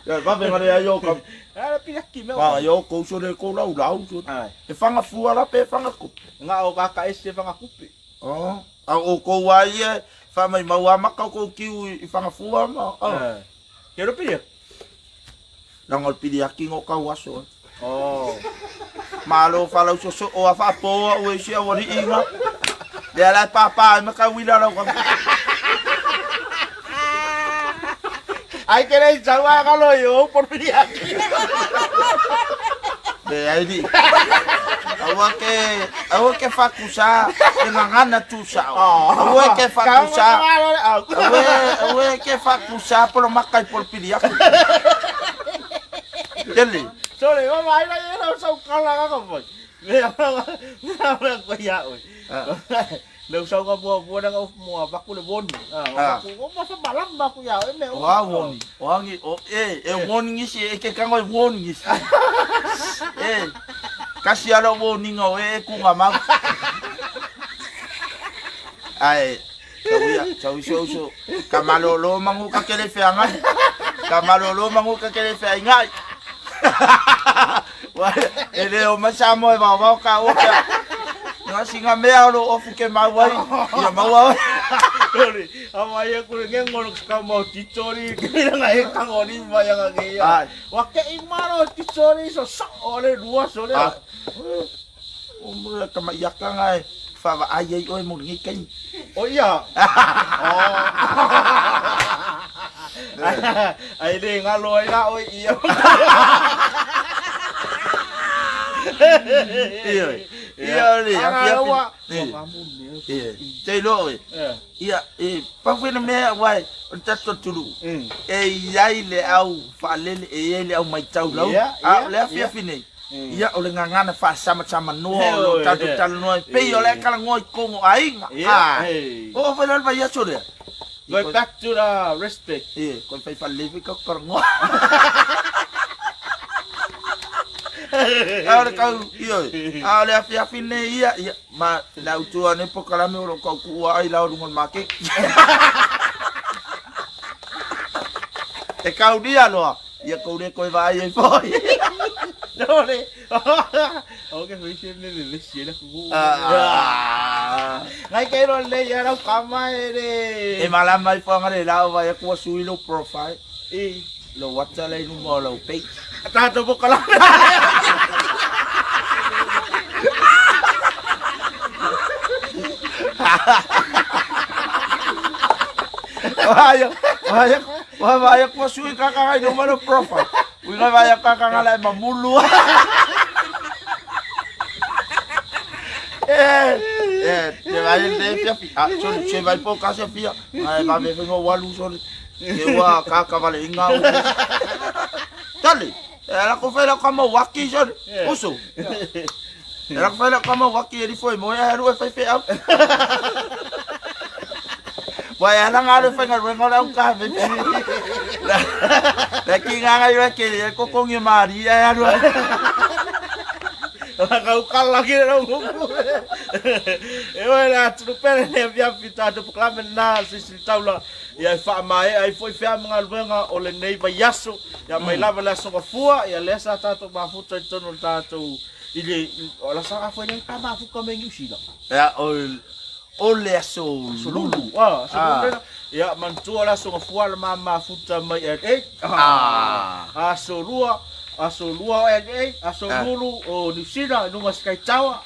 Ya, va venga le ayo ka. Ala pila ki me. Ma yo ko so le ko lau lau so. Ai. E whanga fua la pe whanga kupe. Nga o ka ka ese whanga kupe. Oh, a o ko wai e wha mai mau a maka ko kiu i whanga fua ma. Oh. Ke ro pila. Nanga o pili aki ngo kau aso. Oh. Malo whalau so so o a whaapoa o e sia wari inga. Le ala pāpā ai maka wila lau ka. Ai ke lei sau a kalo i o por piriaki. Le ai li. Aua ke aua ke fakusa e ngangana tu sao. Aua ke fakusa. Aua aua ke fakusa polo makai polo piliaku. Tele. Sore, o mai la era sau kala ka ko foi. Me me me ko ia oi. Le sau ka bua bua na mua baku le woni. Ah, o ma fa malam baku ia oi me. O a woni. O angi o e e woni ngisi e ke kango e woni ngisi. E kasi ala woni ngo e ku nga mau. Ai tau ia tau iso iso ka malolo mangu ka kele feanga. Ka malolo mangu ka kele feanga. E le o mai sa moe vao vao ka o ka. Nga singa mea o lo ofu ke mau ai. Ia mau ai. Sore, ama ia ku le ngolo ka mau titori ke nga e kango ni mai nga ke ia. Wa ke i maro titori so so o le rua so le. O mura ka mai aka nga e whawa ai ai oe mo ngi kai. O ia. Ai le ngalo ai la oi ia. Ia. Ia le afia. Ia. Te lo oe. Ia e pau na mea wai o tato tulu. E iai le au whaalele e iai le au mai tau lau. A le afia fine. Ia o le ngangana fa sama sama noa o lo tato talo noa. Pei o le kala ngoi kongo ainga. Ah. O fa le vai aso le. Go back to the respect. E, kon fai fa levi ka korongo. A le kau io. A le afia fine ia ia ma la utua ne pokalame o lo kau kuua ai la o lunga o le makeki. E kau nia loa. Ia kou le koe vaai ai foi. No le. O ke fai se me me se la ku. Ah. Ngai ke ro le ia rau kama e le. E malama i whanga le lau vai kua sui lo profile. E Lo WhatsApp le numero lo page. Tato po kala. Vai, vai, vai, vai, kua sui kaka ngai numero profile. Ui ngai vai kaka ngai lai mamulu. E, e, te vai le fia fi. Ah, sorry, se vai po ka se fia. Ai va ve fengo walu sorry. Ke ua kaka vale inga. Tali. E ala ko fela ka mo waki sorry. Usu. E ala ko fela ka mo waki e rifo e moe aru e fai fe au. Wai ala ngā le whainga ruenga o le au ka fe. Le ki ngā ngai rua ke e kokongi maari e aru. Kau kala ki rau nguku. E oe le atunu pere le fia fita atu pokalame na sisi taula. Ia e whaamae ai foi fea mga luenga o le nei vaiaso. Ia mai lava le aso mafua. Ia lea sa tātou mafuta i tonu o le tātou i le o la sa afoi nei ka mafuka me New Zealand. Ia o le aso lulu. Ah, aso lulu. Ia mantua le aso mafua le mafuta mai LA. Ah. Aso lua o LA, aso lulu o New Zealand nunga Sky Tower.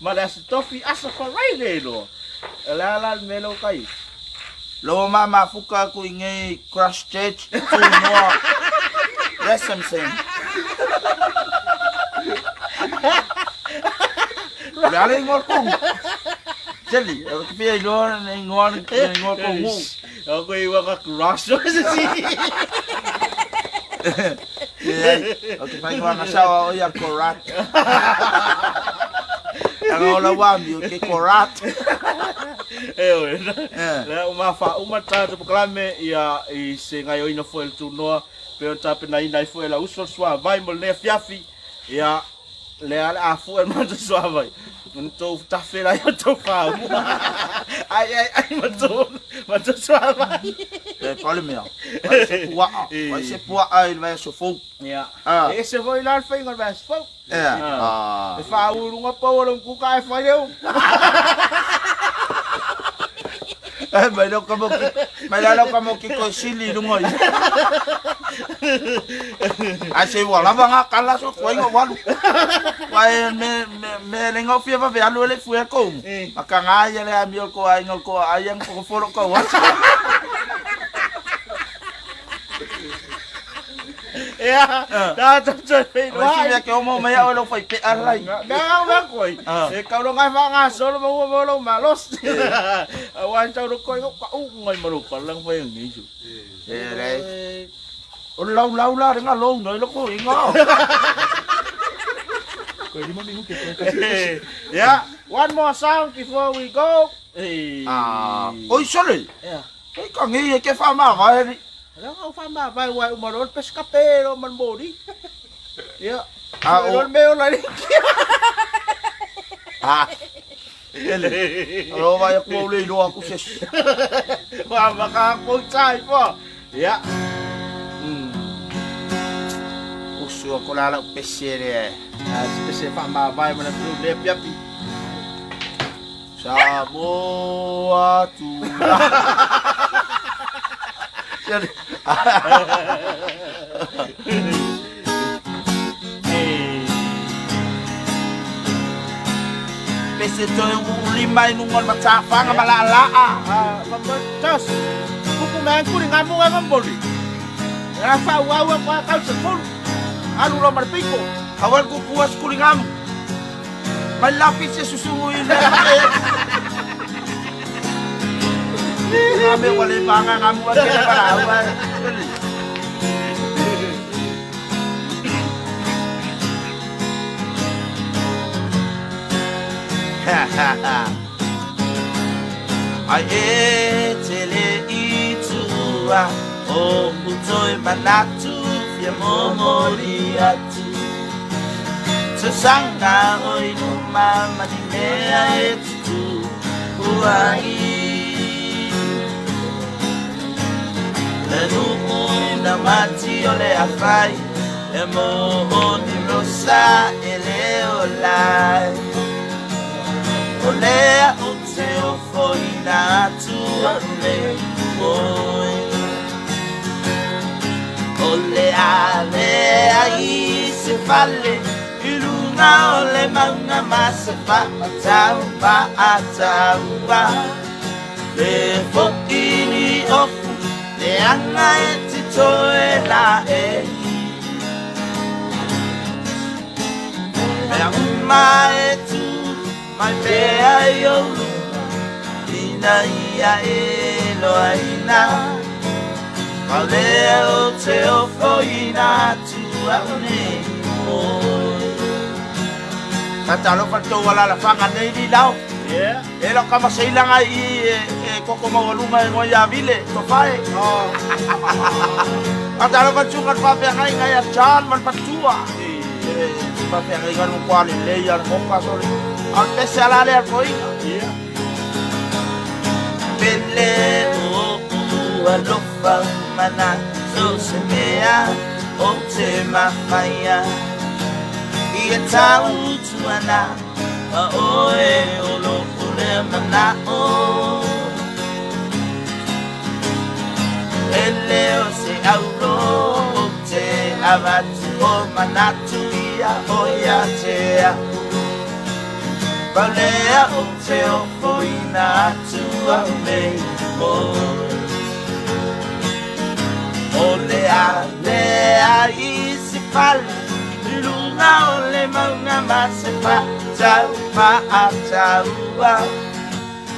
Ma le aso tofi aso Friday lo. La la melo kai. Lo mama fuka ku inge Christchurch tu noa. That's something. Le ale ngor kong. Seli, o te pia iloa ne ngoa ne ngor kong. O ko iwa ka crush o se si. E, o te whai ngoa sawa o ia korat. Anga o la wami o ke korat. E oe, le o mafa uma tātou pokalame ia i se ngai oina foi le tūnoa pe o tāpena ina i foi la uso sua vai mo le fiafi ia le ale a foi ma te sua vai. Ntou tawhera i o tau whau. Ai ai ai ma tō sua vai. E pale mea. Vai se puaa. Vai se puaa i vai so fou. Ia. E se foi la whainga vai se fou. E. Ah. E whaurunga pau o kuka e whai reo. E mai lau ka mo ki mai lau ka mo ki ko sili lunga i. Ai se ua lava ngā kala so koe ngā walu. Wai me me le ngau fia va ve alu le fue ko. Maka ngā ia le ami o ko ai ngau ko ai ang ko foro ko wa. Ia, ta ta ta pe Ma si mea ke omo mai au lo fai pe alai. Mea ngau mea koi. E kau lo ngai wha ngā solo ma ua mo lo malos. A wan tau lo koi ka u ngai ma lo ka lang whai ngi su. E le. O lau lau la ringa lou nei lo ko inga. Yeah, one more song before we go. Hey. Ah, oi sole. Yeah. Oi ka ngi e ke wha ma vai ri. Ranga o wha ma vai wai umaro pesca pero man mori. Yeah. Ah, o me o la ri. Ah. Ele. Alo vai ku le lo aku ses. Wa maka ko tai po. Yeah. Usu ko la la pesere. Ah, se wha ma vai mana tu le piapi. Samoa tu. Pese toe uli mai nunga o le matafaga ma laalaa. Ah, mambo tas. Kuku mai kuri ngamu nga ngamboli. Rafa uau kwa kau sepulu. Alu lo marpiko. Awal kuku asikuligamu. Mai lafi se susugu i le Ame ua le pagagamu a kele valaua. Ai e tele i tua o kutoe manatu fia momori atu. Tausaga o i luma ma ni mea e tutupu ai. Le nuu na mati o le afai e mo ni rosa e le olai. O lea o te ofoina atu au nei moe. O le a lea i se fale i luga o le mauga ma se faatau faataua. Le foʻi ni ofu le aga e titoe la e. Mea uma e tu mai pea i ou luma ina ia e loaina. Ma lea o te ofoina atu au nei moe. Tatalo fatou alalafaga nei li lao. Yeah. E lau kama seilaga i e, e koko maualuga e ngoa ia vile tofae. Tatalo fatuga le faafeagaiga ia John ma le patua. E faafeagaiga le mokoa lelei a le moka sole. A o le pese ala lea le foiga. Yeah. Pele o alofa manatu se mea o te mafaia. Ia tautuana ma oe o lou le manao. E le o se aulo o te avatu o manatu ia o ia te au. Paulea o te ofoina atu au nei moe. O le a lea i se fale i luga o le mauga ma se faatau faataua.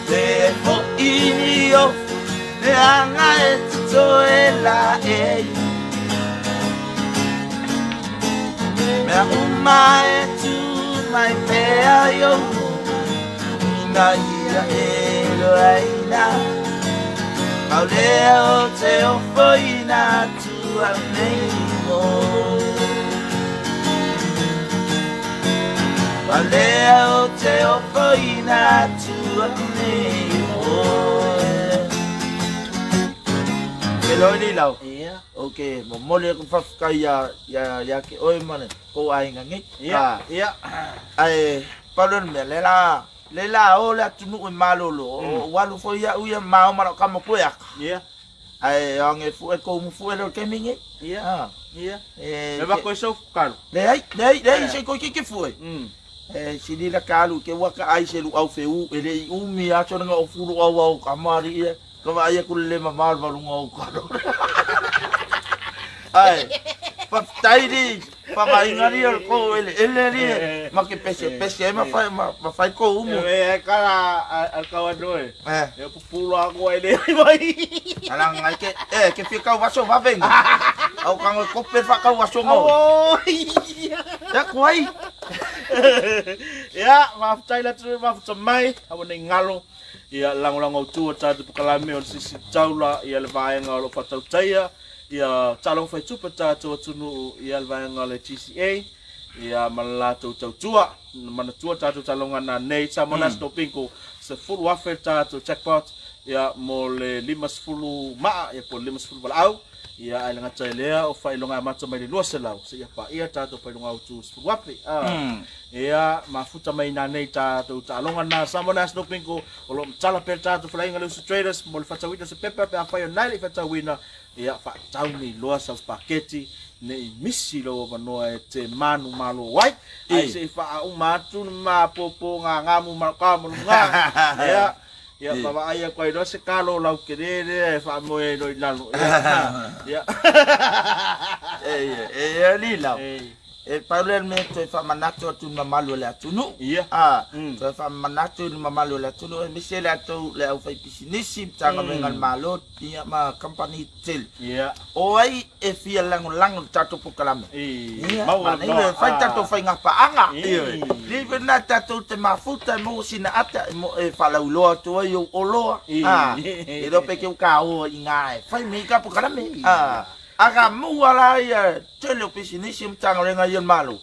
Le foʻi ni ofu le aga e totoe la e. Mea uma e tu mai pea i ou luma ina ia e loaina. Ma o lea o te ofoina atu au nei moe. Ma o lea o te ofoina atu au nei moe. Ke loi li lau. Yeah. Ok, momoli aku faafetai ia ia ia ke oe ma le kou aiga nei. Yeah. Yeah. Ae pau lea o le mea, le la le la o le atunuu e malolo, o alu foi iaʻu ia ma o ma lau kama pueaka. Yeah. Ae oge fue kou mufu e le o le taimi nei. Yeah. Ah. Yeah. E E va ko so kalu. Leai, leai, leai se koi keke fue. E sili la kalu ke waka ai se lu au feu e le i umi a sona o fulu au au kamari ia. Ka va ia kule le mamalu malunga o kalo. Ai. Faafetai li faagaina li o le kou eleele li ma ke pesepese ai ma fai ma fai kou umu. E kala al kau anu e. Eh. E pupulo aku ai le mai. Ala ngai ke e ke fia kau vaso vaveng. Au kango kope fa kau vaso ngo. Oi. Ya kuai. Ia, faafetai le atunuu mafuta mai, aua nei galo. Ia lagolago autu o tatou pokalame o le sisi taula ia le vaega o lo o faatautaia ia taaloga faitupe tatou atunuu ia le vaega o le GCA ia ma le latou tautua. Manatua tatou taaloga nanei Samoa National Bingo 10,000 tatou jackpot ia mo le 50 maa ia po o le 50 valaau. Ia ae le gata i lea o faailoga amata mai le 200 seia paia tatou faailoga autu 10,000. Ia mafuta mai nanei tatou taaloga na Samoa National Bingo o lo o matala pea le tatou faleaiga le Uso Traders mo le faatauina o se pepa pe afai o nae le i faatauina ia faatau nei loa sau paketi ne i misi lou avanoa e te manumalo ai ae se i faauma atu le mapopo gagamu ma ka ma luga ia ia vaavaai atu ai loa se kalo lautele lea e faamoe ai loa i lalo ia E e ali lau. E pau lea o le mea e toe faamanatu atu i le mamalu o le atunuu. Ia. A, Mm. toe faamanatu i le mamalu o le atunuu, aemaise latou le aufaipisinisi, Matagaluega a le Malo, ia ma kamupani tetele. Ia. O ai e fia lagolago i le tatou polokalame? E Ia, maua manaia le e fai tatou faigapaaga. Ii. Ioe. Live lena tatou te mafuta e maua sina ata e mo e faalauiloa atu ai ou oloa. Ii. A, e iloa pe ke u kaoa i ngā e fai mai ka polokalame. A, aga maua la ia tele o pisinisi ma Matagaluega ia o le Malo.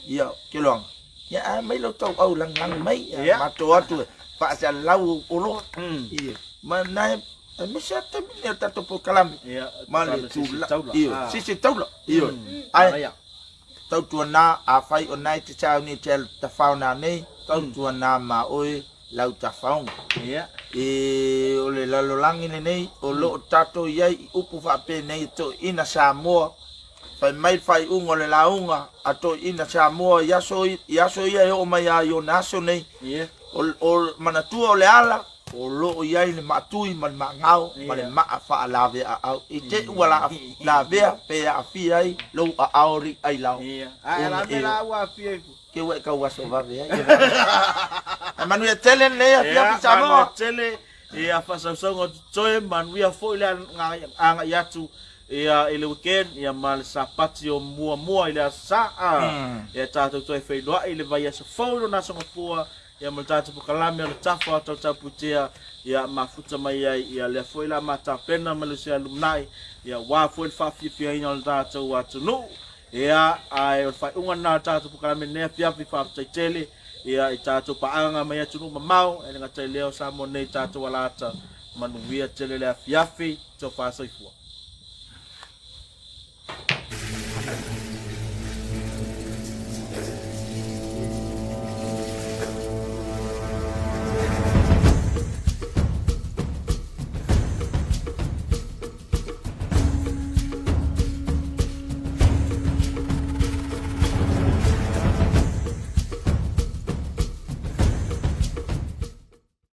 Ia, ke loaga. Ia, a mai lau tauau lagolago mai. Ia, matou atu e faasalalau ou oloa. Ia, ma na e aemaise lava taimi lenei o le tatou polokalame. Ia, Ma le tala sisi tula- taula. Ioe, Ah. sisi taula. Ioe. Ae, Manaia. tautuana afai o nai te sauni te alu tafao nanei, tautuana ma oe lau tafaoga. Ia. E o le lalolagi lenei o lo o tatou i ai i upu faapenei e toeaiina Samoa, fai mai le faaiuga o le lauga a toeaiina Samoa i aso i aso ia e oo mai lava i ona aso nei, Ia. o, o manatua o le ala o lo o i ai le maatui ma le maagao ma le maa faalaveaaau i te i ua la, lavea pe aafia ai lou aao ri ai lao. Ia. Ae Ona la me e la ua afia ifo. ke ua e kau aso vave ai. Ae manuia tele lenei afiafi Ia, Samoa. manuia tele ia faasausauga o totoe, manuia foi le agai atu ia i le weekend ia ma le sapati o muamua i le aso Sa. Ia tatou toe feiloai i le vaiaso fou i lona aso Gafua ia ma le tatou pokalame o le tafa o Tautaupuitea ia mafuta mai ai ia lea foi la ma tapena ma le usia lumanai ia aua foi le faafiafiaina o le tatou atunuu. Ia ae o le faaiuga lena o le tatou pokalame nei afiafi faafetai tele ia i tatou paaga mai atunuu mamao e le gata i lea o Samoa nei tatou alaata manuia tele le afiafi tofa soifua.